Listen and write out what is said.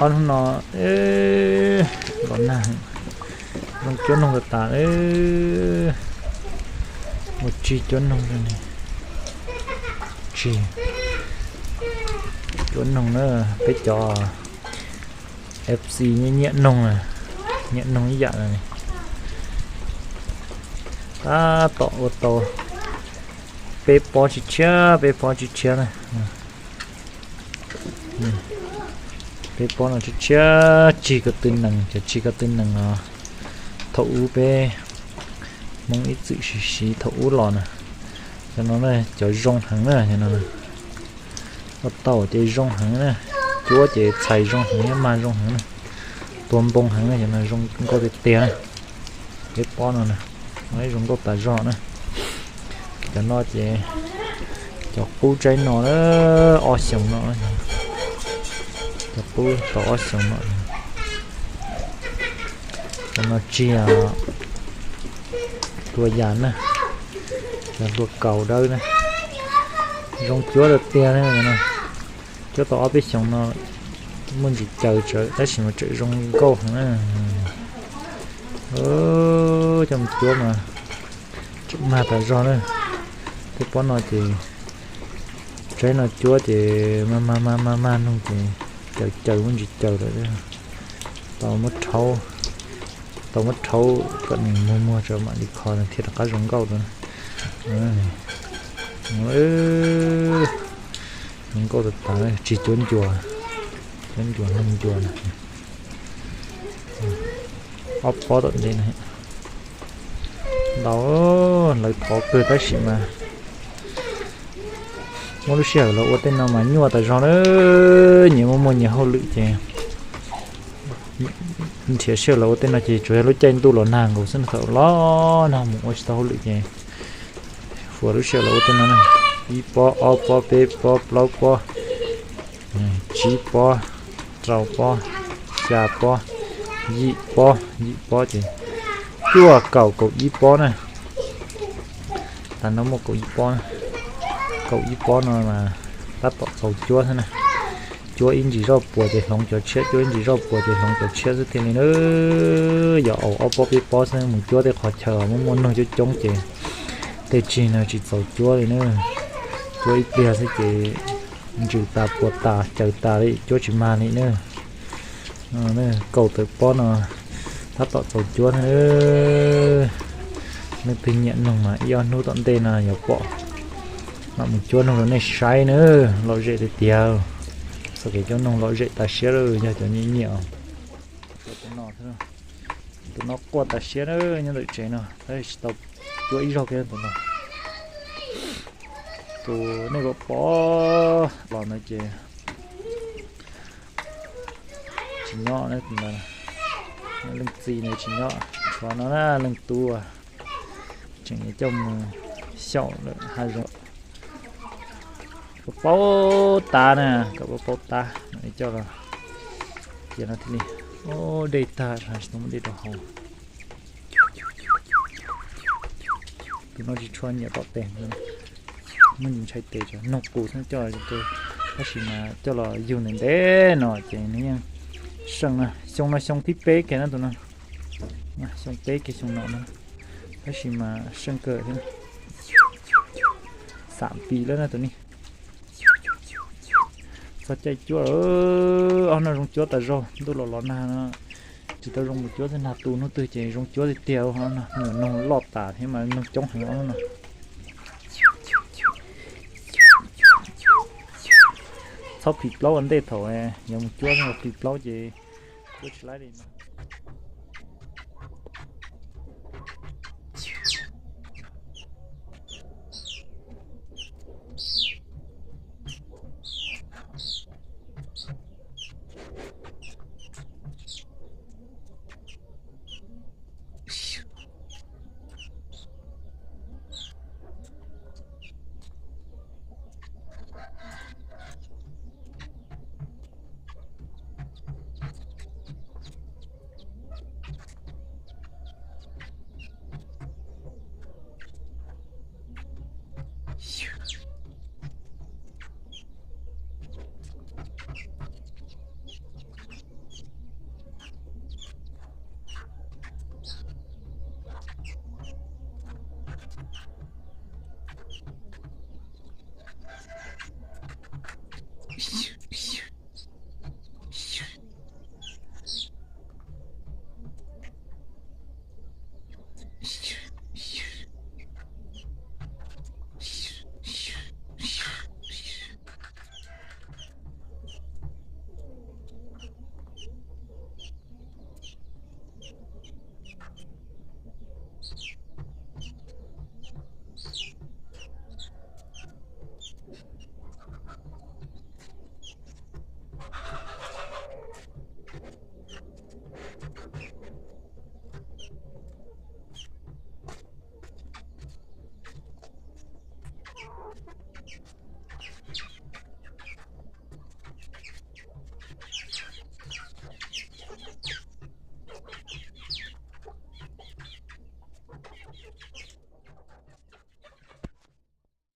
Ob hnub no los nag, zoo cuab noog tas tas, mus tsig cuab noog, tsig cuab noog na. Peb cov F C nyiam noog, nyiam noog ib yam. Tab tom ua tau peb pob tshiab tshiab, peb pob tshiab tshiab na. Peb pob no tshiab tshiab, tsig ko tw nees, cov tsig ko tw nees os. Thaum ub peb Hmoob ib txwm siv siv thaum ub los na. Cov no cov zoo heev na, cov no ua tau ces zoo heev na, cuab ces txhais zoo heev, mag zoo heev na, tua npoo heev na, cov no zoo nkauj tiag tiag na. Peb pob no na, zoo nkauj tas zog na. Cov no ces cov qub tsaib no na, ob xyoos no, cov qub tau ob xyoos no. Cov no tsig hlua yas na, cov hlua kaus dawb na, zoo cuab tiag tiag na. Cuab tau ob peb xyoos no muaj ntsis caws tsawv tab sis mas tseem zoo nkauj heev na. Coj mus cuab mas tseem mag tas zog na. Tej pob no ces tsaib no cuab ces mag mag mag mag mag noog ces caws caws muaj ntsis caws lawm. Tau muab rhaub, tau muab rhaub kom nws muag muag tso mam li kho nws thiaj rov qab zoo nkauj rau. Zoo nkauj tas tas, tsis cuab ncua, cuab ncua noog ncua na. Ob pob tom ntej no ntau, lawv thov kawg tab sis mas muab lub sij hawm los ua tej no mas nyuaj tas zog na. Nyias muaj muaj nyias hauj lwm ces nrhiav sij hawm los ua tej no ces tsuas yog lub caij ntuj los nag nkaus xwb, thaum los nag mus ua tsis tau hauj lwm ces fuas lub sij hawm los ua tej no na. Ib pob, ob pob, peb pob, plaub pob, tsib pob, rau pob, xya pob, yim pob, yim pob ces cuaj kaum kaum ib pob na. Tas no muaj kaum ib pob, kaum ib pob no mas tab tom txaus cuab xwb na. Cuab ib ntsis zoj puas ces hloov cov tshiab, cuab ib ntsis zoj puas ces hloov cov tshiab xwb thiaj li na. Yog au ob pob peb pob xwb mus cuab tej qhov chaw muaj muaj noog coob coob ces tej tsig no tsis txaus cuab li na. Cuab ib pliag xwb ces ntsws tas puas tas caws tas li, cuab tsis mag li na. Kaum tawm pob no tab tom txaus cuab thiab. Leej twg nyiam noog mas ib ob hnub tom ntej no yuav pom, mam mus cuab noog rau nej saib na. Lom zem tiag tiag, txoj kev cuab noog lom zem tas siab lawm, yog cov nyiam nyiam. Tus no, tus no quaj tas siab na, nyob ntawm tsev no tab sis tsis tau cuab ib zaug kiag tus no. Tus nej pom pom los no ces tsis nyob, leej txiv no tsis nyob, tshuav no na leej tub tseem coj mus xyaum lawm hav zoov. Paub paub tab na, kom paub paub tab no coj los cia no thiaj li. Dej tag tsis tau muaj dej rau haus. Tus no tsis tshua nyiam tom tes, muaj ntshai tes, noog qus xwb coj, tab sis mas coj los yug ntev ntev no ces nws yeej seej na. Xyoo no xyoo thib peb kiag na tus no, xyoo peb kiag xyoo no na, tab sis mas seej kawg thiab. Xam pis lawm na tus ni. Txog caij cuab lawm, ob no zoo cuab tas zog, ntuj los los nag no tsis tau zoo mus cuab xwb, nag tu hnub twg ces zoo cuab tiag tiag. Ob no me nyuam noog loj tas thiab mas noog coob heev ob no. Txhob phim plaub ua ntej, thaum yuav mus cuab no phim plaub ces cuab tsis laib li.